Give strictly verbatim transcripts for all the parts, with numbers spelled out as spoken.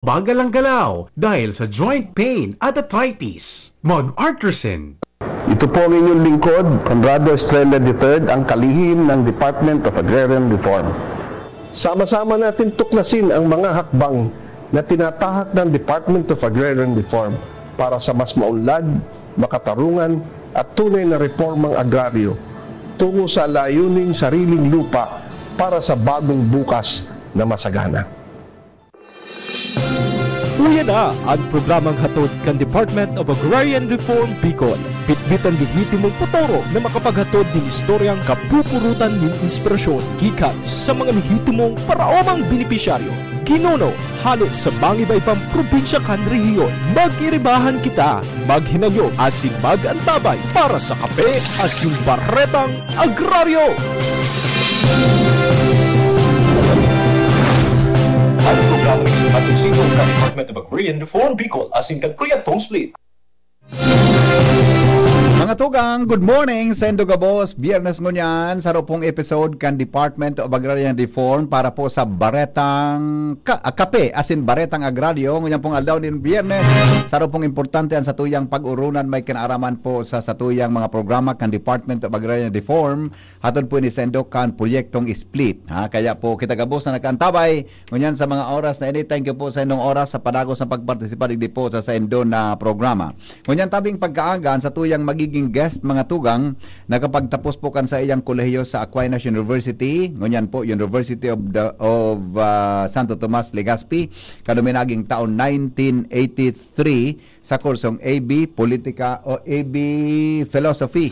Bagal ang galaw dahil sa joint pain at arthritis. Mag-Artresin. Ito po ang inyong lingkod, Conrado Estrella the third, ang kalihim ng Department of Agrarian Reform. Sama-sama natin tuklasin ang mga hakbang na tinatahak ng Department of Agrarian Reform para sa mas maunlad, makatarungan at tunay na reformang agraryo tungo sa layuning sariling lupa para sa bagong bukas na masagana. Uya na an programang hatod kan Department of Agrarian Reform Bicol. Bitbit an lehitimong potoro na makapaghatod nin istoryang kapupurutan nin inspirasyon gikan sa mga lehitimong paraomang benepisyaryo. Ginuno, hale sa mga iba-ibang probinsya kan rehiyon. Mag-iribahan kita, maghinanyog asin mag-antabay para sa kape asin baretang agraryo. Ang programang ito hatod sa inyo kan Department of Agrarian Reform Bicol asin kan Korea Tong Split. Mga tugang, good morning! Saindo gabos, Biyernes ngunyan, saro pong episode kan Department of Agrarian Reform para po sa Baretang Ka- ah, Kape asin Baretang Agraryo. Ngunyan pong aldaw nin Biyernes, saro pong importante an satuyang pag-urunan, may kinaaraman po sa satuyang mga programa kan Department of Agrarian Reform. Hatod po ini saindo kan Proyektong Split, ha? Kaya po kita gabos na nakaantabay ngunyan sa mga oras na ini. Thank you po sa indong oras sa padagos na pagpartisipa digdi po sa saindo na programa. Ngunyan tabing pagkaaga, an satuyang magiging guest, mga tugang, nakapagtapos po kan saiyang kolehiyo sa Aquinas University, ngunyan po University of the, of, ah, Santo Tomas, Legazpi, kan uminaging taon nineteen eighty-three, sa kursong A B Politika o A B Philosophy.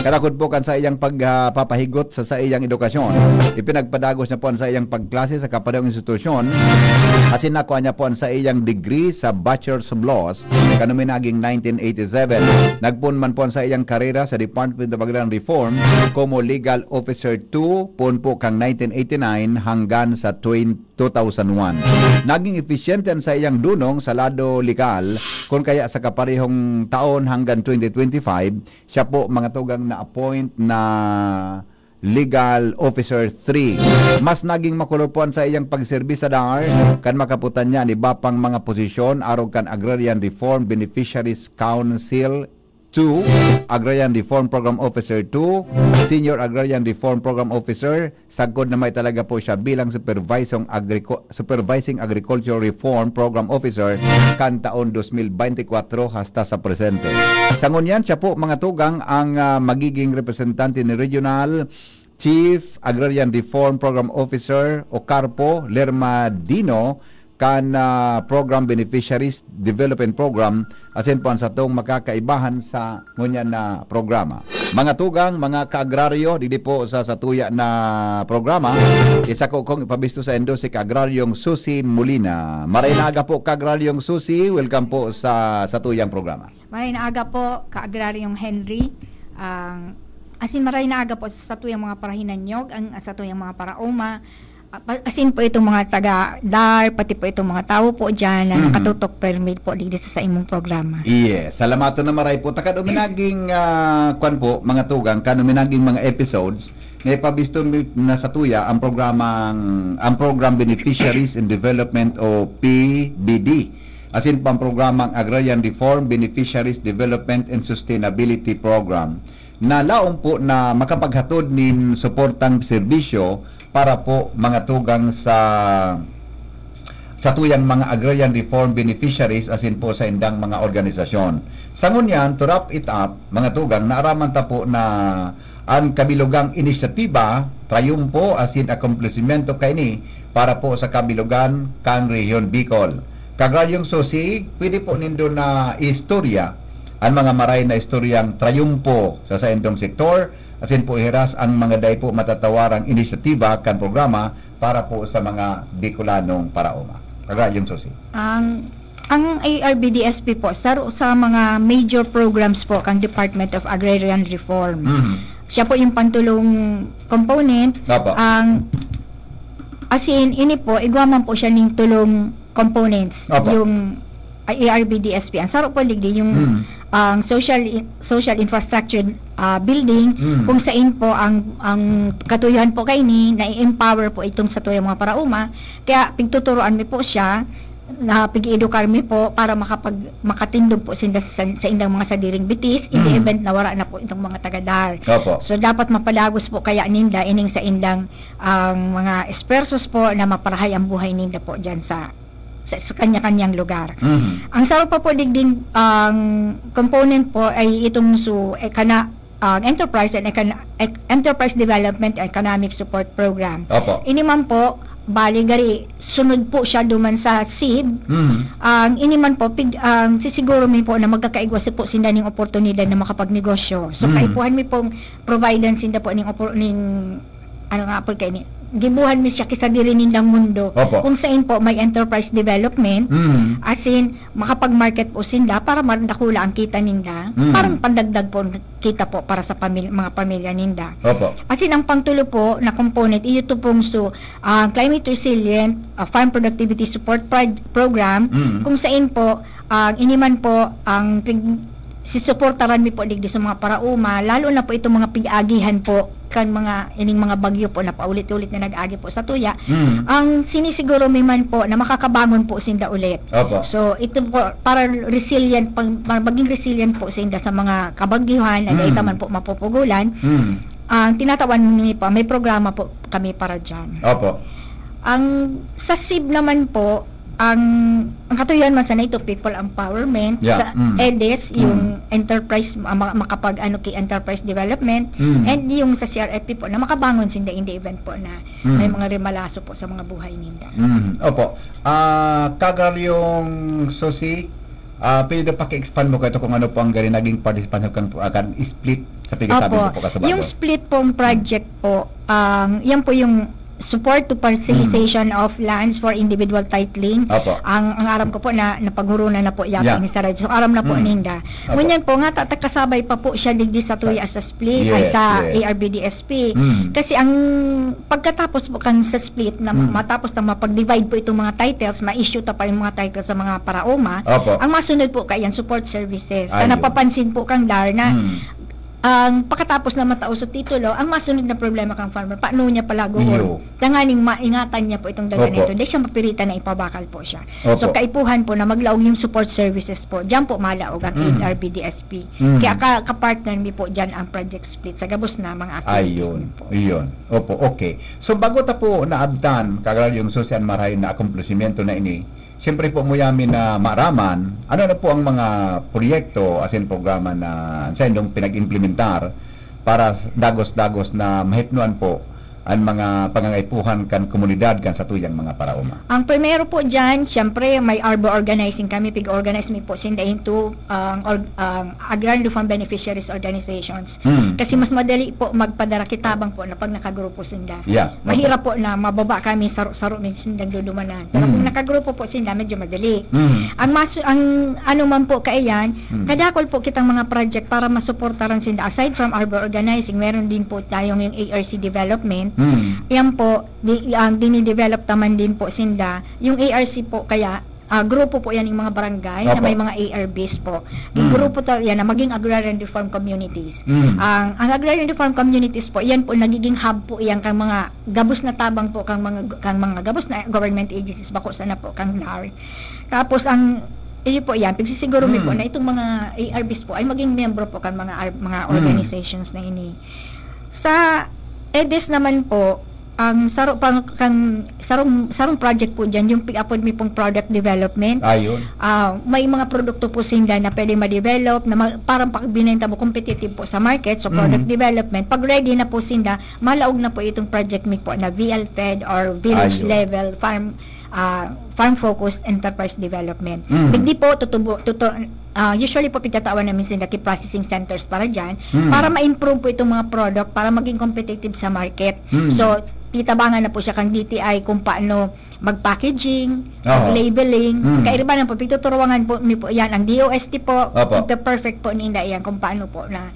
Kadakod po kan saiyang pag, ah, papahigot sa saiyang edukasyon. Ipinagpadagos niya po an saiyang pagklase sa kaparehong institusyon. Asin nakua niya po an saiyang degree sa Bachelor of Laws kan uminaging nineteen eighty-seven. Nagpoon man po an saiyang karera sa Department of Agrarian Reform como Legal Officer two, poon po kan nineteen eighty-nine hanggang sa twenty two thousand one. Naging episyente an saiyang dunong sa lado legal, kun kaya sa kaparehong taon hanggang twenty twenty-five, siya po, mga tugang, na-appoint na Legal Officer three. Mas naging makulor po an saiyang pagserbi sa DAR kan makaputan niya an iba pang mga posisyon arog kan Agrarian Reform Beneficiaries Council two, Agrarian Reform Program Officer two, Senior Agrarian Reform Program Officer, sagkod na may talaga po siya bilang Supervising Agricu-, Supervising Agriculture Reform Program Officer kan taon dos mil beintikwatro hasta sa presente. Sa ngunyan, siya po, mga tugang, ang, ah, magiging representante ni Regional Chief Agrarian Reform Program Officer o CARPO, Lerma Dino, kan, ah, Program Beneficiaries Development Program, asin po an satong makakaibahan sa ngunyan na programa. Mga tugang, mga kaagraryo, digdi po sa satuya na programa, isako kong ipabisto saindo si Kaagraryong Susi Molina. Maray na aga po, Kaagraryong Susi. Welcome po sa satuyang programa. Maray na aga po, Kaagraryong Henry. Ang, asin maray na aga po sa satuyang mga parahinanyog, ang satuyang mga paraoma. Ah, pa-, asin po itong mga taga-DAR, pati po itong mga tao po dyan na Mhm. nakatutok permi po digdi sa, sa imong programa. Yes, salamaton na maray po. Takad uminaging, ah, kwan po, mga tugang, kan uminaging mga episodes, na ipabisto mi na satuya ang programang, ang Program Beneficiaries and Development o P B D. Asin pang programang Agrarian Reform, Beneficiaries Development and Sustainability Program, na laom po na makapaghatod nin suportang serbisyo para po, mga tugang, sa satuyang mga agrarian reform beneficiaries asin po sa indang mga organisasyon. Sa ngunyan, to wrap it up, mga tugang, naaraman ta po na an kabilogang inisyatiba, trayumpo asin akomplisimento kaini para po sa kabilogan kan Rehiyon Bicol. Kaagraryong Susi, pwede po nindo na istorya an mga maray na istoryang trayumpo sa saindong sektor, asin po ihiras ang mga dai po matatawarang inisyatiba kan programa para po sa mga Bicolanong paraoma. Kaagraryong Susi. Ang, ang A R B D S P po, saro sa mga major programs po kang Department of Agrarian Reform. Mhm. Siya po yung pantulong component. Apo. Ang, as in, ini po, igwa man po siya ning tulong components. Apo. Yung A R B D S P. Ang saro po digdi, yung, Mm. ang social in-, social infrastructure, ah, building, Mm. kung sain po ang, ang katuyohan po kaini, na-empower po itong satuyang mga paraoma. Kaya pigtuturoan mi po siya na pig-edukar mi po para makapag-, makatindog po sinda sa, sa indang mga sadiring bitis in the Mm. event na wara na po itong mga taga-DAR. Opo. So, dapat mapadagos po kaya ninda ining sa indang, ang mga esfuerzos po na maparahay ang buhay ninda po diyan sa, sa, sa kanya-kanyang lugar. Mhm. Ang saro pa po digding, ang component po ay itong su-, eh, kana-, ang Enterprise and Econ-, Ec-, Enterprise Development and Economic Support Program. Opo. Ini man po, bali gari, sunod po siya duman sa SIB. Mhm. Ang ini man po, pig-, ang sisiguro mi po na magkakaigwa si po sinda ning oportunidad na makapagnegosyo. So, Mm. kaipuhan mi pong providan sinda po ning opor-, ning, ano nga po kaini, gibuhan mi siya kisa diri nindang mundo. Opo. Kung sain po may enterprise development, Mm. as in, makapag-market po sinda para madakula ang kita ninda. Mm. Parang pandagdag po kita po para sa pamil-, mga pamilya ninda. Opo. As in, ang pangtulo po na component, iyo to pong su-, ah, climate resilient, ah, farm productivity support proj-, program, Mm. kung sain po, ang ini man po, ang pig-, sisuportaran mi po digdi sa mga paraoma, lalo na po itong mga pig-agihan po kan mga, ining mga bagyo po na paulit-ulit na nag-agi po sa tuya. Mm. Ang sinisiguro mi man po na makakabangon po sinda ulit. Opo. So, ito po, para resilient, pag, para maging resilient po sinda sa mga kabagyuhan na Mm. dahil man po mapupugulan, Mm. ang tinatawan mi pa, may programa po kami para dyan. Opo. Ang sa SIB naman po, ang, ang katuyohan man sana ito, people empowerment, Yeah, sa mm. EDES, yung Mm. enterprise, ah, ma-, makapag, ano, ki enterprise development, Mm. and yung sa C R F P po, na makabangon sinda in the event po na Mm. may mga rimalaso po sa mga buhay ninda. Mm. Opo. Ah, Kagalyong Susi, ah, pwede daw paki-expand mo kaito kung ano po ang gari naging participant kan, ah, kan split sa pigkasabi Opo. mo po kasabago? Yung split pong project po, ang, yan po yung support to parcelization Mm. of lands for individual titling. Opo. Ang, ang aram ko po na napaghurunan na po yata Yeah. ni Sir Reg. So, aram na po Mm. ninda. Opo. Ngunyan po, nga, tatakasabay pa po siya digdi sa tuya sa split, ay Yes, sa yes. A R B D S P. Mm. Kasi ang pagkatapos po kang sa split, na Mm. matapos na mapag-divide po itong mga titles, ma-issue ta pa yung mga titles sa mga paraoma, Opo. ang masunod po kaya yan, support services. Na Ayun. napapansin po kang DAR na Mm. ang pagkatapos na matao sa titulo, ang masunod na problema kang farmer, paano niya palagoon? Iyo. Tanganing maingatan niya po itong daga Opo. nito. Dahil siya mapiritan na ipabakal po siya. Opo. So, kaipuhan po na maglaog yung support services po. Diyan po malaog ang Mm. A R B D S P. Mm. Kaya ka, ka-partner mi po dyan ang Project Split sa gabos na mga activities Ayun. mi po. Ayun. Opo, okay. So, bago ta po naabtan, Kagalyong Susi, an marahay na akomplisimentu na ini, siyempre po, muya mi na maaraman, ano na po ang mga proyekto, asin programa na sa indong pinag-implementar para s-, dagos-dagos na mahipnoan po ang mga pangangaipuhan kan komunidad kan satuyang mga paraoma? Ang primero po dyan, siyempre, may ARBO organizing kami. Pig-organize mi po sinda into, ang org-, ang Agrarian Reform Beneficiaries Organizations. Hmm. Kasi mas madali po magpadara ki tabang po na pag nakagrupo sinda. Yeah. Mahirap po na mababa kami, saro-saro mi sindang dudumanan. Pero Hmm. kung nakagrupo po sinda, medyo madali. Hmm. Ang mas, ang ano man po kaiyan, Hmm. kadakol po kitang mga project para masuportaran sinda. Aside from ARBO organizing, meron din po tayong yung A R C development. Hmm. Yan po, di, ang dinidevelop naman din po sinda. Yung A R C po kaya, ah, grupo po yan yung mga barangay na Opo. may mga A R Bs po. Yung Mm. grupo to yan na maging agrarian reform communities. Mm. Ang, ang agrarian reform communities po, yan po nagiging hub po yan kang mga gabos na tabang po, kang mga, kang mga gabos na government agencies, bako sana po kang DAR. Tapos ang, iyo po yan, pigsisiguro mi po Mm. na itong mga A R Bs po ay maging miyembro po kang mga ar-, mga Mm. organizations na ini. Sa EDES naman po, ang saro pang, kang, sarong, sarong project po dyan, yung pig-apod mi pong product development. Ayun. Ah, may mga produkto po sinda na pwedeng ma-develop, na ma-, parang pagbinenta mo, competitive po sa market. So, Mm. product development. Pag ready na po sinda, malaog na po itong project mi po na V L fed or village Ayun. level farm, ah, farm-focused enterprise development. Mm. Digdi po, tutubo-, tutu-, ah, usually po, pigtatawan namin sinda ki processing centers para dyan, Mm. para ma-improve po itong mga product, para maging competitive sa market. Mm. So, titabangan na po siya kang D T I kung paano mag-packaging, Oo. mag-labeling. Mm. Kairibanan po, pigtuturuangan po mi po yan. Ang D O S T po, Opo. perfect po ninda yan kung paano po na,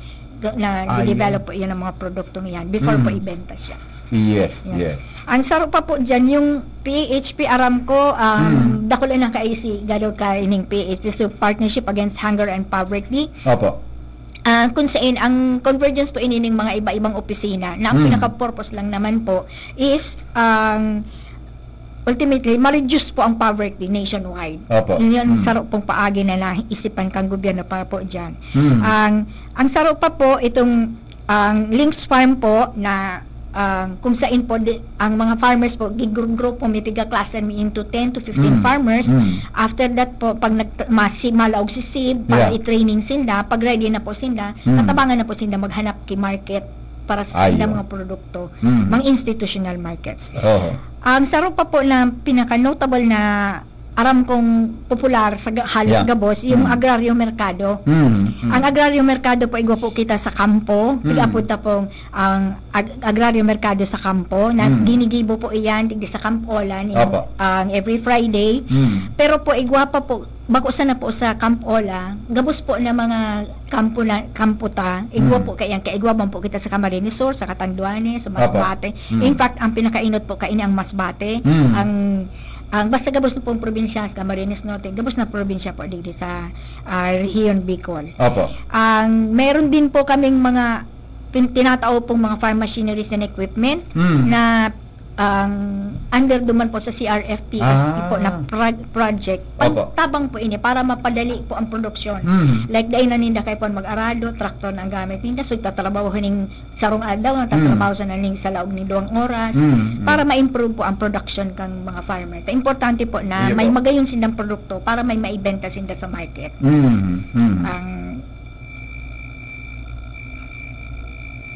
na Ayun. develop po yan ang mga produktong yan before po Mm. ibenta siya. Yes, Yan. yes. Ang saro pa po dyan, yung P H P, aram ko, um, Mm. dakul na kaisi, gado ka ining P H P, so Partnership Against Hunger and Poverty. Opo. Ah, kung saan, ang convergence po ini ning mga iba-ibang opisina, na ang Mm. pinaka-purpose lang naman po is, ang, ultimately, ma-reduce po ang poverty nationwide. Opo. Yun yung Mm. saro pong paagi na naisipan kang gobyerno para po dyan. Mm. Ang, ang saro pa po, itong ang Links Farm po na, ah, kung saan po di, ang mga farmers po, gigru-grupo, may piga-cluster, may into ten to fifteen Mm. farmers. Mm. After that po, pag nag, masi, malaog si seed, para Yeah. i-training sinda, pag ready na po sinda, Mm. tatabangan na po sinda maghanap ki market para sa Ayun. sinda mga produkto, Mm. mga institutional markets. Oho. Ang saro pa po na pinaka-notable na aram kong popular sa ga-, halos Yeah. gabos, yung Mm. agraryo merkado. Mm, mm. Ang agraryo merkado po, igwa po kita sa kampo, Mm. tig-apod ta pong ang ag-, agraryo merkado sa kampo, na Mm. ginigibo po iyan, digdi sa Camp Olan, yung, Opo. ang every Friday. Mm. Pero po, igwa pa po, bako sana po sa Camp Olan, gabos po na mga kampo na, kampo ta, igwa Mm. po kaya, kaya igwa man po kita sa Camarines Sur, sa Catanduanes, sa Opo. Masbate. Mm. In fact, ang pinakainot po kaini ang Masbate, Mm. ang, ang basta gabos na pong probinsya, sa Camarines Norte, gabos na probinsya po digdi sa, ah, Rehiyon Bicol. Opo. Ang meron din po kaming mga pin-, tinatao pong mga farm machineries and equipment Mm. na ang under duman po sa C R F P S P po na Ah. proj-, project. Opo. Pagtabang po ini para mapadali po ang produksyon. Mm. Like, dai na ninda kaipuhan mag-arado, traktor na ang gamit ninda. So, tatrabaho ning sarong aldaw, nagtatrabaho Mm. sa naning sa laog ning duwang oras Mm, mm. para ma-improve po ang production kang mga farmer. Ta importante po na Iyo may po. magayon sindang produkto para may maibenta sinda sa market. Mm, mm. Ang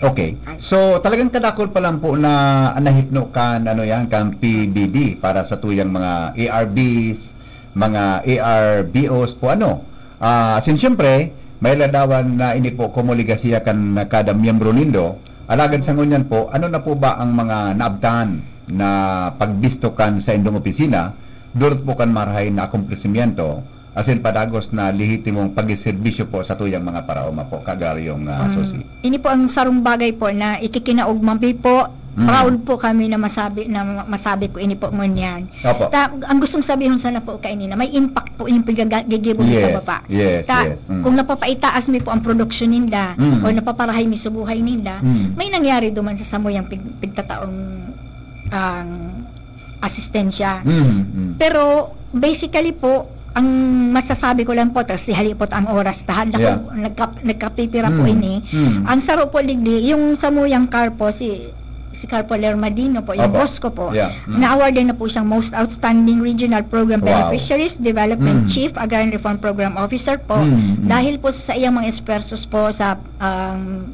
Okay. So, talagang kadakol pa lang po na nahipno kan, ano yan, kan P B D para sa tuyang mga A R Bs, mga A R B Os po, ano. Ah, asin, siyempre, may ladawan na ini po komo legasiya kan kada miyembro nindo. Alagad sa ngunyan po, ano na po ba ang mga naabtan na pagbisto kan sa indong opisina, durot po kan marahay na akomplesimiento, asin padagos na lehitimong pagserbisyo po sa tuyang mga paraoma po, Kaagraryong, ah, Um, Susi? Ini po ang sarong bagay po na ikikinaog man po. Mm. Proud po kami na masabi, na masabi ko ini po ngunyan. Opo. Ta, ang gustong sabihon sana po kaini na may impact po yung pigagagibo sa Yes, baba. yes, Ta, yes. Mm. Kung napapaitaas mi po ang produksyon ninda Mm. o napaparahay mi subuhay ninda, Mm. may nangyari duman sa samuyang pig, pigtataong ang asistensya. Mm, mm. Pero basically po, ang masasabi ko lang po, tas hali po ang oras, tahan ako, Yeah. nagkap, nagkapipira po Mm, ini. mm. Ang saro po digdi, yung samuyang car po, si si Carpo Lermadino po, yung Opo. boss ko po, Yeah. Mm. na-award na po siyang Most Outstanding Regional Program Wow. Beneficiaries, Development Mm. Chief, Agrarian Reform Program Officer po, Mm, mm. dahil po sa iyang mga esfuerzos po sa, um,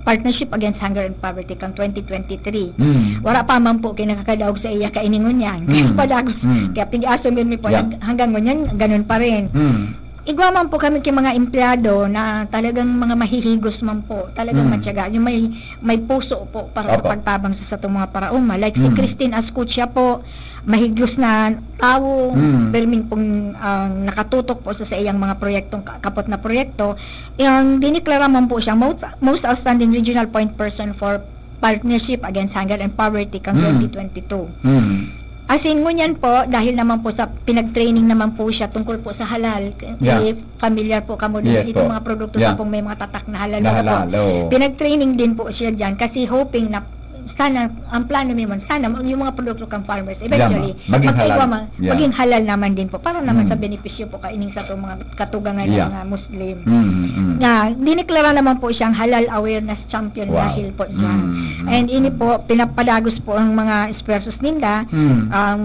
Partnership Against Hunger and Poverty kang twenty twenty-three. Mm. Wala pa man po kinakakadaog sa iya kainingon yan. Kaya Mm. padagos, Mm. kaya pig-aso mi po, Yeah. hang-, hanggang ngunyan, ganun pa rin. Mm. Igwa man po kami kay mga empleyado na talagang mga mahihigos man po, talagang Mm. matyaga. Yung may, may puso po para sa Opo. pagtabang sa satong mga paraoma. Like si Mm. Christine Ascutia po, mahigos na tawo, Mm. perming pong, ah, nakatutok po sa, sa iyang mga proyektong ka-, kapot na proyekto. Yung diniklara man po siyang most, most outstanding regional point person for Partnership Against Hunger and Poverty kang Mm. twenty twenty-two. Mm. As in, ngunyan po, dahil naman po sa pinag-training naman po siya tungkol po sa halal, Yeah. eh, familiar po kamo din Yes dito po. mga produkto Yeah. na pong may mga tatak na halal. Na Ano po? halal, oo. Pinag-training din po siya dyan kasi hoping na sana, ang plano mi man, sana yung mga produkto kang farmers, eventually, Yeah, ma-, maging magkaigwa halal. ma-, Yeah. maging halal naman din po para naman Mm. sa benepisyo po kaini sa itong mga katugangan Yeah. ng mga Muslim. Mm, mm. Nga, diniklara naman po siyang halal awareness champion Wow. dahil po dyan. Mm, mm, And ini mm. po, pinapadagos po ang mga esfuerzos ninda. Mm. Um,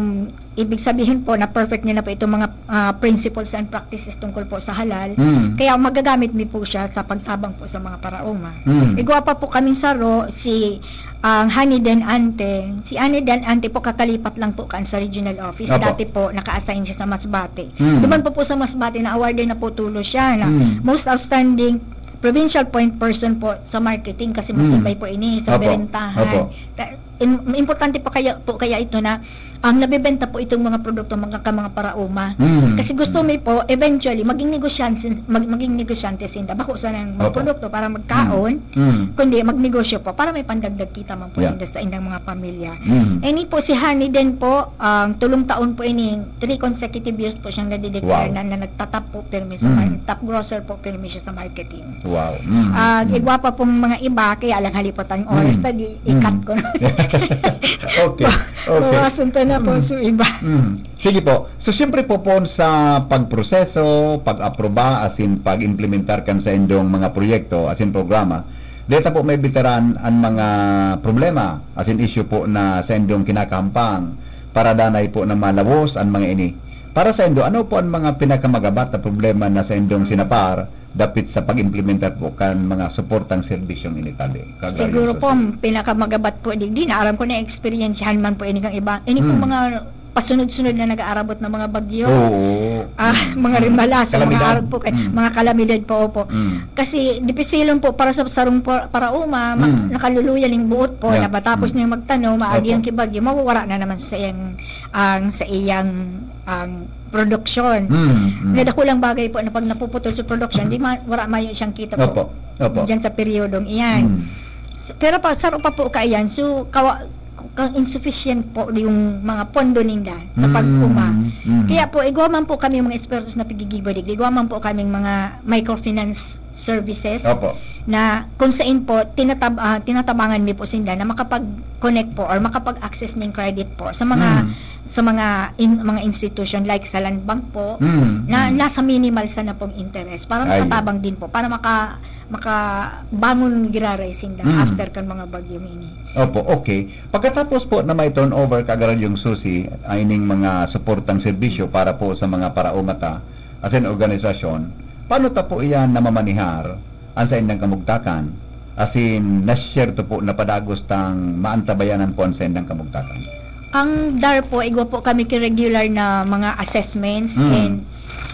ibig sabihin po na perfect niya na po itong mga, ah, principles and practices tungkol po sa halal. Mm. Kaya magagamit mi po siya sa pagtabang po sa mga paraoma. Mm. Igwa pa po kaming saro, si, ang Honey Den Ante. Si Honey Den Ante po, kakalipat lang po kan sa regional office. Apo. Dati po, naka-assign siya sa Masbate. Mm. Duman po po sa Masbate, na-awarded na po tulo siya na Mm. most outstanding provincial point person po sa marketing kasi Mm. matibay po ini sa Apo. berentahan. Apo. Ka-, im-, importante pa kaya po kaya ito na ang nabebenta po itong mga produkto mga ka mga paraoma. Mm. Kasi gusto mi po, eventually, maging negosyante, mag-, maging negosyante sinda. Bako sa nang mga Opo. produkto para magkaon, Mm. kundi magnegosyo po para may pandagdag kita man po Yeah. sinda sa indang mga pamilya. Mm. Ini po si Honey din po, ang tulong taon po ini, three consecutive years po siyang nadideclare Wow. na, na nagtatap po pirmi sa Mm. mar-, top grocer po pirmi siya sa marketing. Wow. Mm. Ah, Mm. igwa pa pong mga iba, kaya lang halipot ang oras, Mm. ta di Mm. i-cut ko na. Okay. Okay. Bawasan ta na po, mm, so iba. Mm. Sige po. So, siyempre po, po sa pagproseso, pag-aproba, asin pag-implementar kan saindong mga proyekto, asin programa, deta po may bitaran an mga problema, asin issue po na saindong kinakahampang para danay po na malawos an mga ini. Para saindo, ano po an mga pinakamagabat na problema na saindong sinapar dapit sa pag-implementar po kan mga suportang serbisyong ini, Kag Siguro Ariel po, Susi? Ang pinakamagabat po digdi, na aram ko na eksperyensyahan man po ini kang iba. Ini pong Hmm. mga pasunod-sunod na nag-aarabot na mga bagyo. Oo. Ah, Hmm. mga Hmm. rimbalas, mga Kalamidad. arog po kay, Hmm. mga kalamidad po, opo. Hmm. Kasi dipisilon po para sa sarong pa-, paraoma, ma-, Hmm. nakaluluya ning buot po, Yeah. na matapos Hmm. niyang magtanom, maagi Opo. ang kibagyo, mawawara na naman sa iyang, ang, sa iyang, ang produksyon. Hmm. Hmm. Na dakulang bagay po na pag napuputol sa produksyon, di ma-, wara mayo siyang kita po. Opo. Opo. Diyan sa peryodong iyan. Hmm. S-, pero pa, saro pa po kaiyan, so, kawa-, kang insufficient po yung mga pondo ninda sa Hmm. pag-uma. Hmm. Kaya po, igwa man po kami mga ekspertos na pigigibo digdi, igwa man po kaming mga microfinance services Opo. na kung sain po, tinatab-, ah, tinatabangan mi po sinda na makapag-connect po or makapag-access ning credit po sa mga, Hmm. sa mga in-, mga institution like sa Land Bank po, Hmm. na Hmm. nasa minimal sana pong interest para Ayun. makatabang din po, para maka-, makabangon giraray sinda Hmm. after kan mga bagyong ini. Opo, okay. Pagkatapos po na may turnover, Kag Raryong Susi, ay ning mga suportang serbisyo para po sa mga paraoma ta, as an organisasyon, paano ta po iyan namamanihar, an saindang kamugtakan? Asin, na siyerto po na padagos tang maantabayanan po an saindang kamugtakan? Ang DAR po, igwa po kami ki regular na mga assessments Mm. and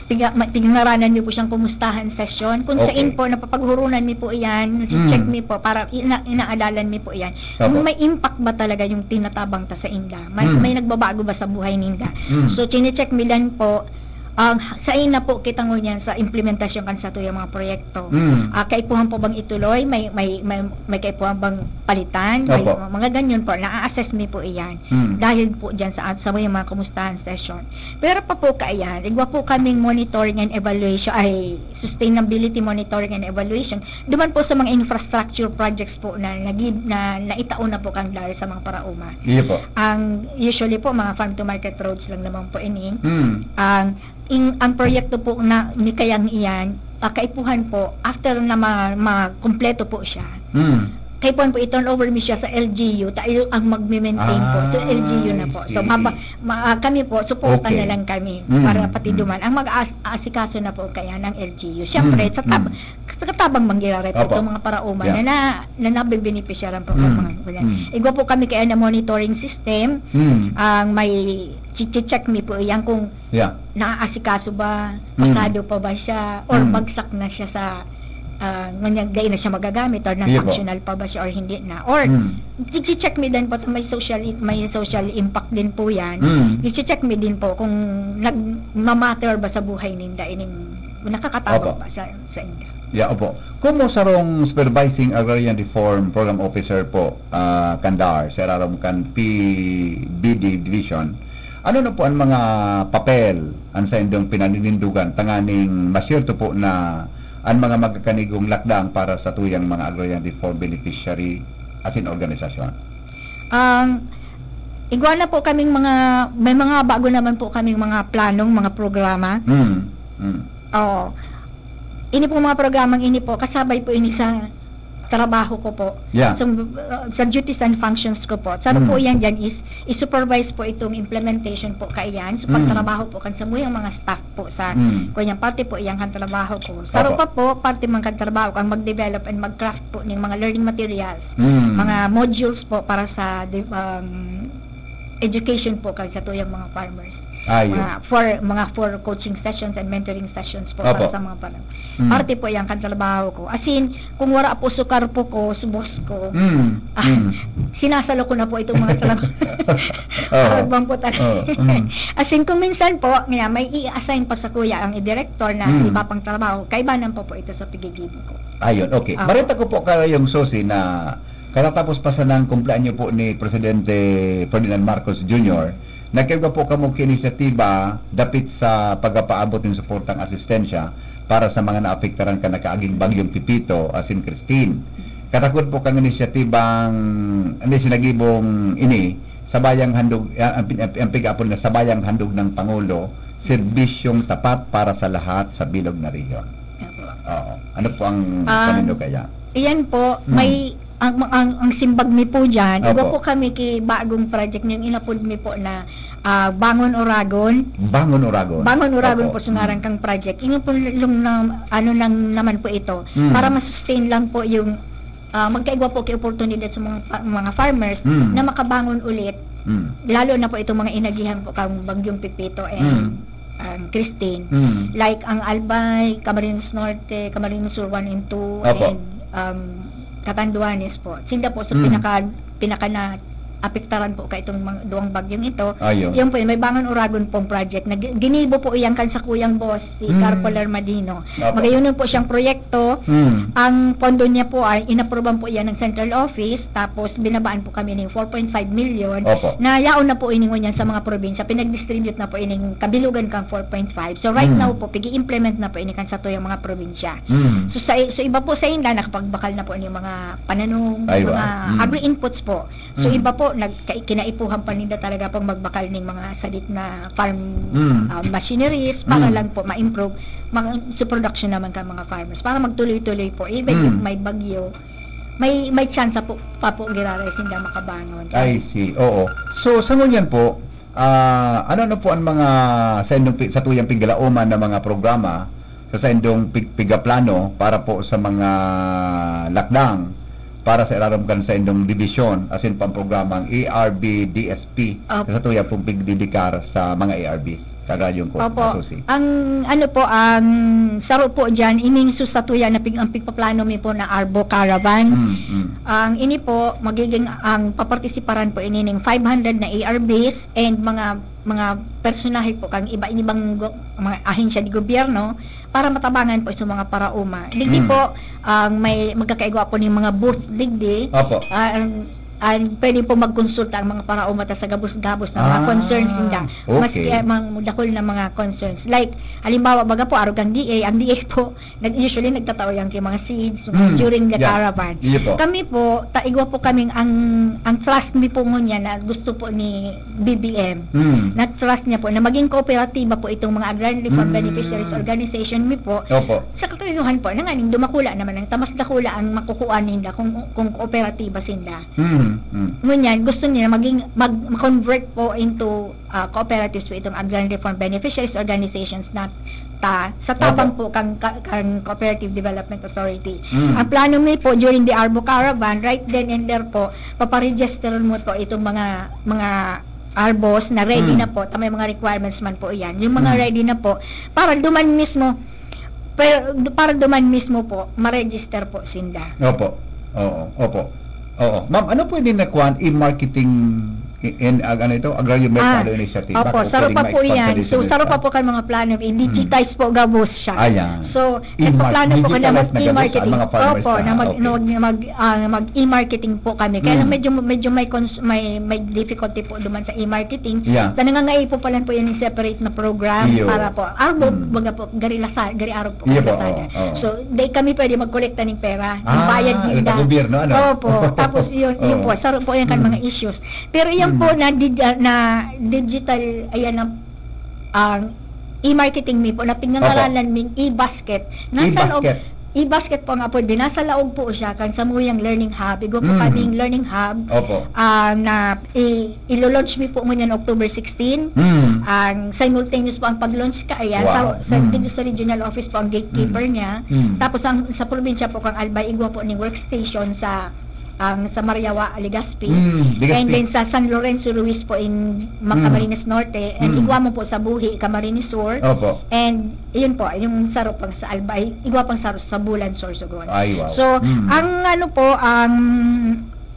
piga-, ma-, pigangaranan mi po siyang kumustahan session. Kung Okay. sain po, napapaghurunan mi po iyan, nasi-check Mm. mi po, para ina-, inaadalan mi po iyan. Opo. Kung may impact ba talaga yung tinatabang ta sa inda? May, Mm. may nagbabago ba sa buhay ninda? Mm. So, chine-check mi dan po, ang sain na po kita ngunyan sa implementasyon kan satuyang mga proyekto. Mm. Ah, kaipuhan po bang ituloy? May, may, may, may kaipuhan bang palitan? May Opo. mga ganyan po. Na-assess mi po iyan. Mm. Dahil po dyan sa, sa mga kumustahan session. Pero pa po kaiyan, igwa po kaming monitoring and evaluation, ay, sustainability monitoring and evaluation. Duman po sa mga infrastructure projects po na nagi-, na naitao na po kang DAR sa mga paraoma. Iyo po. Ang usually po, mga farm to market roads lang naman po ini. Mm. Ang, in, ang proyekto po na ni Kayang iyan, ah, kaipuhan po, after na ma-, makumpleto po siya, Mm. kaipuhan po, i-turn over mi siya sa L G U, tayo ang magme-maintain po. So, Ah, L G U na I po. So, see. maba-, ma-, ah, kami po, suporta Okay. na lang kami Mm, para pati mm. duman. Ang mag-aas-, aasikaso na po kaya ng L G U. Siyempre, Mm, sa tab-, mm. sa katabang manggiraray po Opo. itong mga paraoma Yeah. na, na, na nabibenepisyaran po ng Mm, mga ganyan. mm. Igwa po kami kaya na monitoring system, Mm. ang may chi-, chi-check mi po yan kung Yeah. naaasikaso ba, Mm. pasado pa ba siya, or Mm. bagsak na siya sa, ah, ngunyan, dai na siya magagamit, or Iya po. na-functional pa ba siya, or hindi na. Or, Mm. chi-, chi-check mi din po, may social i-, may social impact din po yan. Mm. Chi-check mi din po kung nagmamatter ba sa buhay ninda, ining nakakatabang Opo. ba sa, sa inda. Yeah, opo. Komo sarong Supervising Agrarian Reform Program Officer po, ah, kan DAR, sa irarom kan P B D Division, ano na po ang mga papel an saindong pinaninindugan tanganing masyerto po na an mga magkakanigong lakdang para sa tuyang mga agrarian reform beneficiary asin organisasyon? Ang igwa na po kaming mga, may mga bago naman po kaming mga planong, mga programa. Mm, mm. Oo. Ini pong mga programang ini po, kasabay po ini sa trabaho ko po. Yeah. Sa, uh, sa duties and functions ko po. Sa Mm. po yan dyan is, i-supervise po itong implementation po kaiyan. So, Mm. pagtrabaho po kan samuyang mga staff po sa Mm. kanyang parte po, iyang kan trabaho ko. Sa Opo. rupa po, parte man kan trabaho ko, ang mag-develop and mag-craft po ng mga learning materials, Mm. mga modules po para sa, di-, um, education po kan satuyang mga farmers. Ayo. Mga for, mga for coaching sessions and mentoring sessions po Opo. para sa mga farm-, Mm. parte po yan kan trabaho ko. As in, kung wala po sukar po ko, sa boss ko, Mm. ah, Mm. sinasalo ko na po itong mga trabaho. Oo. Aragbang po talaga. Oo. Mm. As in, kung minsan po, nga, may i-assign pa sa kuya ang direktor na Mm. iba pang trabaho, kaibanan pa po ito sa pigigibo ko. Ayun, okay. Opo. Bareta ko po kayong Susi na katatapos pa sanang kumpleanyo po ni Presidente Ferdinand Marcos Junior, nagkaigwa po kamo ki inisyatiba dapit sa pagpapaabot nin suportang asistensya para sa mga naapektaran kan nakaaging Bagyong Pepito asin Christine. Katakod po kang inisyatibang, ini, sinagibong ini, Sabayang handog, ah, ang pin-, ang, ang pig-aapod na sabayang handog ng Pangulo, serbisyong tapat para sa lahat sa bilog na rehiyon. Opo. Oo. Ano po ang Um, paninda kaya? Iyan po, Hmm. may, ang, ang, ang simbag mi po dyan, igwa Opo. po kami ki bagong project niyang inapod mi po na, ah, Bangon Oragon. Bangon Oragon. Bangon Oragon Opo. po, sungaran Hmm. kang project. Inyo po lung na, ano nang naman po ito, Hmm. para ma-sustain lang po yung, ah, magkaigwa po ki oportunidad sa mga pa-, mga farmers Hmm. na makabangon ulit. Hmm. Lalo na po itong mga inagihan po kang Bagyong Pepito and Hmm. ang Christine. Mm. Like ang Albay, Camarines Norte, Camarines Sur one and two, Opo. and, um, Catanduanes po. Sinda po, so, Mm. pinaka, pinaka na apektaran po ka itong mga duwang bagyong ito. Ayo. Yun po yun, may Bangon Oragon pong project na gi-, ginibo po iyan kan sa kuyang boss, si Mm. Carpo Lermadino. Opo. Magayunon po siyang proyekto. Mm. Ang pondo niya po ay inaproban po iyan ng central office, tapos binabaan po kami ng four point five million Opo. na yaon na po ini ngunyan sa mga probinsya, pinag-distribute na po ining kabilugan kang four point five. So, right Mm. now po, pigi-implement na po ini kan satuyang mga probinsya. Mm. So, sa, so, iba po sa inda, nakapagbakal na po ning mga pananom, Aywa. mga Mm. agri-inputs po. So, Mm. iba po, nag-, ka-, kinaipuhan pa ninda talaga pong magbakal ning mga sadit na farm, Mm. ah, machineries para Mm. lang po ma-improve, ma-, sa production naman ka mga farmers, para magtuloy-tuloy po. Even Mm. if may bagyo, may, may tsansa po, pa po giraray sinda makabangon. I see. Oo. So, sa ngunyan po, ah, ano-ano po ang mga sa indong pi-, sa tuyang piggalaoman na mga programa sa, sa indong pig-, pigaplano para po sa mga lakdang para sa irarom kan sa indong dibisyon, asin pa ang programang A R B D S P Opo. sa tuya pong pigdidikar sa mga A R Bs? Kagayong ko, Opo. Susi. Ang ano po, ang saro po dyan, ining su-, sa tuya na pig-, ang pigpaplano mi po na Arbo Caravan. Mm, mm. Ang ini po, magiging, ang papartisiparan po ini ning five hundred na A R Bs and mga, mga personahe po kang iba-ibang go-, mga ahensya de gobyerno para matabangan po sa mga paraoma. Digdi Mm. po, ang may magkakaigwa po ning mga booth digdi. Opo. Ah, ang, ang pwede po magkonsulta ang mga paraoma ta sa gabos-gabos na mga Ah, concerns ninda. Maski, okay. ah, mga dakul na mga concerns. Like, halimbawa, baga po, arog ang D A. Ang D A po, nag-, usually nagtatao yan kay mga seeds, mga Mm, during the yeah. caravan. Iyo po. Kami po, ta-, igwa po kaming ang, ang trust mi po ngunyan na gusto po ni B B M. Mm. Na-trust niya po na maging kooperatiba po itong mga Agrarian Reform Mm. Beneficiaries Organization mi po. Opo. Sa katuyohan po, na nga ning dumakula naman ang tamas dakula ang makukuha ninda kung, kung kooperatiba sinda. Mm, mm. Ngunyan, gusto niya maging, mag-, ma-convert po into, ah, cooperatives po itong Agrarian Reform Beneficiaries Organizations na ta, sa tabang Opo. po kang, ka-, kang Cooperative Development Authority. Mm. Ang plano mi po during the Arbo Caravan, right then and there po, paparegister mo po itong mga, mga arbos na ready Mm. na po, ta may mga requirements man po iyan. Yung mga Mm. ready na po, para duman mismo, pero, para duman mismo po, ma-register po sinda. Opo. Oo, opo. Oo. Ma'am, ano pwede na kuwan, e-marketing in, ag-, ano ito? Agrarian Ah, Mercado Initiative? opo, Baka saro pwedeng pa po ma-expand sa yan. So, listeners saro pa na? po kan mga plano, i-digitize Mm. po gabos siya. Ayan. So, E-mar-, nagpaplano po ka na digitalize na gabos mag-e-marketing. ang mga farmers Opo, na, na mag-, okay. mag-, mag-, ah, mag-e-marketing po kami. Kaya lang Mm. medyo, medyo may cons-, may, may difficulty po duman sa e-marketing. Yeah. Ta nangangaipo pa lang po yan yung separate na program Iyo. para po. Arbo, Mm. baga po, gari Lasa-, gari arog po Iyo kami po, Lazada. oo, oo. So, di kami pwede magkolekta ng pera, yung Ah, bayad yung ninda. taga gobyerno, ano? Opo. Tapos yun, yun Oo. po, saro po yan kan Mm. mga issues. Pero yan Mm. po na digi-, ah, na digital, ayan na, ang e-marketing mi po, na pinangaranan Opo. ming e-basket. Nasa loob, E-basket. e-basket po ang apod, nasa laog po siya, kan samuyang learning hub. Igwa po Mm. kaming learning hub, Opo. ah, na i-, ilo-launch mi po ngunyan October sixteen. Mm. Ang simultaneous po ang pag-launch ka, ayan, sa, Wow. sa, Mm. dito sa regional office po ang gatekeeper Mm. niya. Mm. Tapos ang, sa probinsya po, kang Albay, igwa po ning workstation sa ang sa Mariawa, Legazpi. Mm, Legazpi. And then sa San Lorenzo Ruiz po in Mag-, Mm. Camarines Norte. And Mm. igwa mo po sa Buhi, Camarines Sur. Opo. And yun po, yung saro pang sa Albay, igwa pang saro sa Bulan, Sorsogon. Ay, wow. So, Mm. ang ano po, ang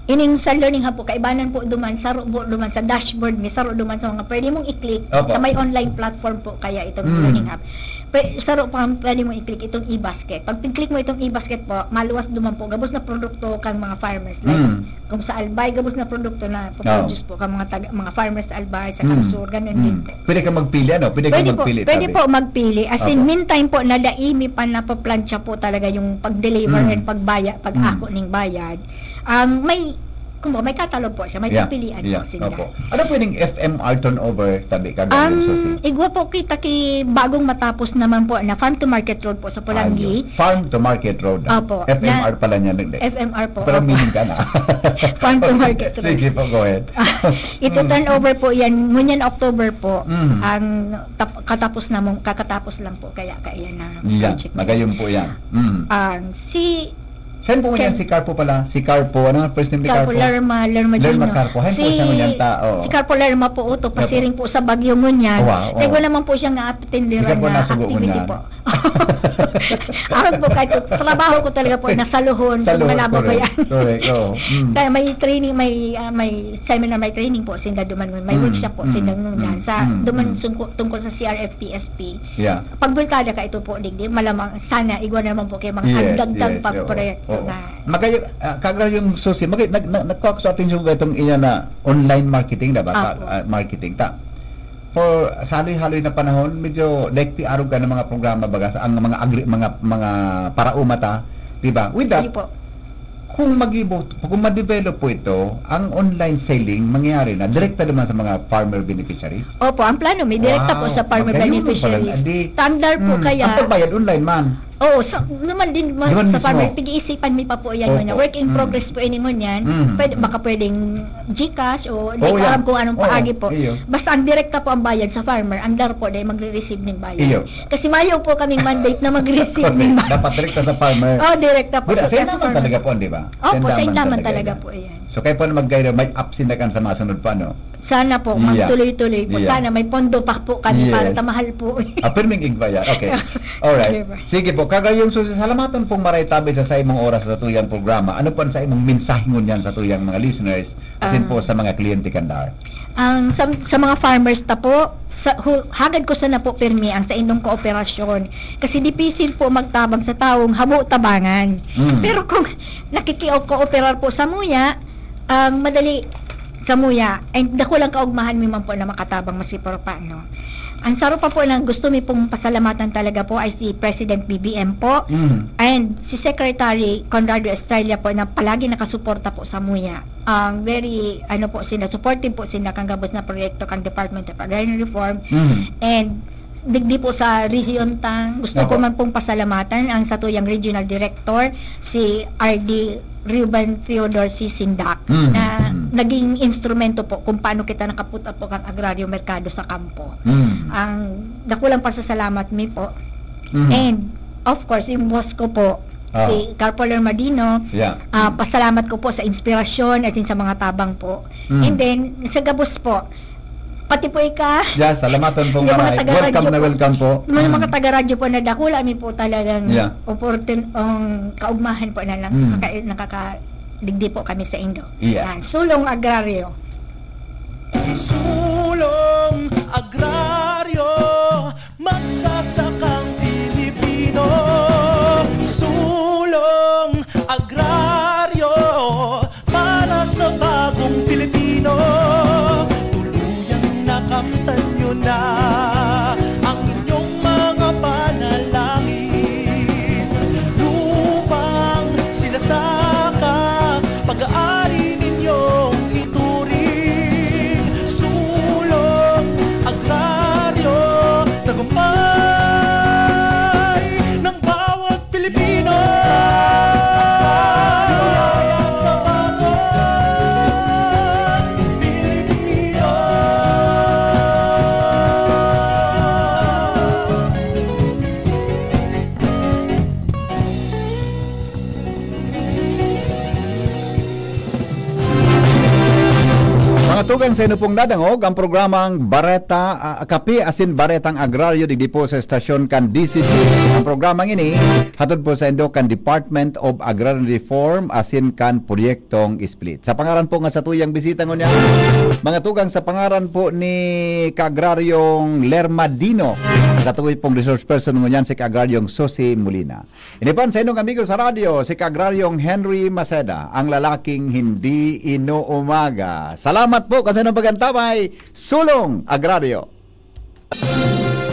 ining sa learning hub po, kaibanan po duman, saro po duman sa dashboard, may saro duman sa mga pwede mong i-click, Opo. na may online platform po kaya itong Mm. learning hub. Pwe-, saro pa ang pwede mo i-click itong e-basket. Pag pin-click mo itong e-basket po, maluwas duman po, gabos na produkto kang mga farmers. Like, Mm. kung sa Albay, gabos na produkto na Oo. produce po kang mga taga-, mga farmers sa Albay, sa Mm. Kamsur, ganun Mm. din po. Pwede ka magpili, ano? Pwede ka Pwede po, magpili, pwede sabi. po magpili. As in, Opo. meantime po, na dai mi pa napaplantsa po talaga yung pag-deliver Mm. and pagbaya-, pag-ako Mm. ning bayad. Ang may Kung may katalog po siya, may Yeah, pipilian yeah, po siya. Opo. Ano pwedeng F M R turnover, tabi ka, Ang Galing Susi? Igwa po kita ki bagong matapos naman po na Farm to Market Road po sa Polangui. Ayun. Farm to Market Road, ah. Opo. F M R Na pala niya, nag-, F M R po, pero opo. Meaning ka na. Farm to Market Road. Sige po, go ahead. Ito Mm. turnover po yan, ngunyan October po, Mm. ang tap-, katapos na mong, kakatapos lang po, kaya, kaya na Yeah, project. Magayon po yan. Mm. Ang si Saan po yan? Ken- Si Carpo pala. Si Carpo. Ano ang first name ni Carpo? Carpo Lerma, Lerma Lerma Gino. Carpo. Hain po Si, siya ngunyan ta, oo. si Carpo Lerma po, uto, Opo. pasiring po sa Bagyo ngunyan. Wow, oo. Kaya wala man po siyang nga activity Hindi ka po na nasugo activity ngunyan. po. Ako po, kahit trabaho ko talaga po, nasa Lohon, Sa so Lohon, malabo po correct. yan. Correct, oo. Mm. Kaya may training, may, ah, may seminar, may training po, sinda duman, may Mm, workshop po, mm, sinda ngunyan. mm, Sa, mm, duman mm. sungko-, tungkol sa C R F P S P. Yeah. Pagbultada ka ito po, digdi, malamang sana igwa na naman po kayo mga Yes, andagdag yes, pang oo, proyekto oo. na Magayo, ah, Kaagraryong Susi, magay-, nag-, nag-, nagkuha ko sa atensyon ko itong iya na online marketing, diba? Ka-, Apo. ah, marketing ta. For sa haloy-haloy na panahon, medyo daig piarog ka ng mga programa, baga, sa, ang mga agri-, mga, mga parauma ta, diba? With that, Ayun po. kung magibo-, kung ma-develop po ito, ang online selling, mangyayari na, direkta naman sa mga farmer beneficiaries. Opo, ang plano, may direkta po Wow, sa farmer magayon pala. beneficiaries. Adi, Tandar po mm, kaya ang pagbayad online man. Oo, sa, naman din ma-, Yun sa mismo. farmer, pag-iisipan mi pa po yan, Opo. ano, work in Mm. progress po ini ngunyan. Mm. Pwede, baka pwedeng GCash o di Oo, ko alam yan. kung anong Oo, paagi po. iyo. Basta ang direkta po ang bayad sa farmer, ang DAR po dahil magre-receive ng bayad. Iyo. Kasi mayo po kaming mandate na mag-receive ng bayad. Dapat direkta sa farmer. Oh, direkta po Pero sa, sa sa indaman farmer. talaga po, di ba? Opo, Sa sa indaman indaman talaga talaga yan. po yan. So, kayo po na mag-guide, may absent na kan sa masunod pa, no? Sana po, Yeah. magtuloy-tuloy po. Yeah. Sana may pondo pa po kami para Yes. tamahal po. Ah, pirming igwa yan. Okay. Alright. Sige po. Sige po. Kaagraryong Susi, salamaton pong maray tabi sa saimong oras sa tuyang programa. Ano po ang saimong mensahe ngunyan sa tuyang mga listeners, asin Ah. po sa mga kliyente kan DAR? Ang sa, sa mga farmers ta po, sa, hu-, hagad ko sana po pirmi ang sa indong kooperasyon. Kasi dipisil po magtabang sa taong habo tabangan. Mm. Pero kung nakikikooperar po sa muya, ang madali sa muya, ay dakulang kaugmahan mi man po na makatabang masi paano. Ang saro pa po na gusto mi pong pasalamatan talaga po ay si President B B M po Mm. and si Secretary Conrado Estrella po na palagi nakasuporta po sa muya. Ang very, ano po, sila, supportive po sila kang gabos na proyekto kang Department of Agrarian Reform. Mm. And digdi po sa rehiyon tang, gusto ko Opo. man pong pasalamatan ang satuyang Regional Director, si R D Ruben Theodore C. Sindak, Mm, na mm. naging instrumento po kung paano kita nakaput-, po kang agraryo merkado sa kampo. Mm. Ang dakulang pasasalamat mi po. Mm. And, of course, yung boss ko po, Ah. si Carpo Lermadino, Yeah. ah, Mm. pasalamat ko po sa inspirasyon, as in sa mga tabang po. Mm. And then, sa gabos po, pati po ika, Yeah, salamaton pong yung mga maray. taga-radyo Welcome na po. welcome po. Yung mga Mm. taga-radyo po na dakula, mi po talagang Yeah. oportun-, ang kaugmahan po na lang, Mm. kaka-, nakakadigdi po kami sa indo. Yeah. Yan, Sulong Agraryo. Sulong Agraryo, magsasakang Pilipino. Sulong Agraryo, para sa bagong Pilipino, tuluyang nakamtan nyo na ang inyong mga panalangin. Lupang sinasaka, pag-aari ninyong ituring. Sulong Agraryo, tagumpay ng bawat Pilipino. Sa bagong Pilipino. Mga tugang, sa inyo pong nadangog ang programang Bareta, ah, Kape asin Baretang Agraryo digdi po sa estasyon kan D C G. Ang programang ini hatod po sa indo kan Department of Agrarian Reform asin kan Proyektong Split. Sa pangaran po nga sa tuyang bisita ngunyan, mga tugang, sa pangaran po ni Kaagraryong Lerma Dino, sa tuwi pong resource person ngunyan si Kaagraryong Susi Molina. Ini pa sa inyong amigo sa radyo, si Kaagraryong Henry Maceda, ang lalaking hindi inuumaga. Salamat po kan sa inyong pag-antabay. Sulong Agraryo.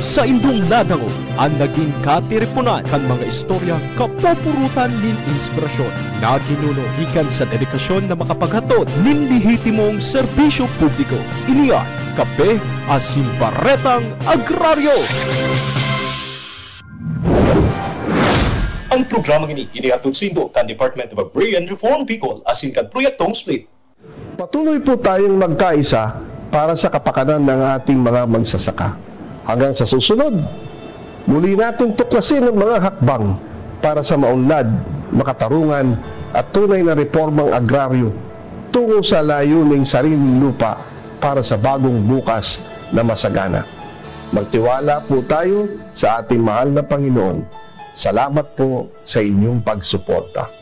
Saindong nadangog an nagin katiriponan kan mga istoryang kapupurutan nin inspirasyon na ginuno gikan sa dedikasyon na makapaghatod nin lehitimong serbisyo publiko. Ini an Kape asin Baretang Agraryo. Ang programang ini inihatod saindo kan Department of Agrarian Reform Bicol asin kan Proyektong SPLIT. Patuloy po tayong magkaisa para sa kapakanan ng ating mga magsasaka. Hanggang sa susunod, muli natin tuklasin ang mga hakbang para sa maunlad, makatarungan at tunay na reformang agraryo tungo sa layuning sariling lupa para sa bagong bukas na masagana. Magtiwala po tayo sa ating mahal na Panginoon. Salamat po sa inyong pagsuporta.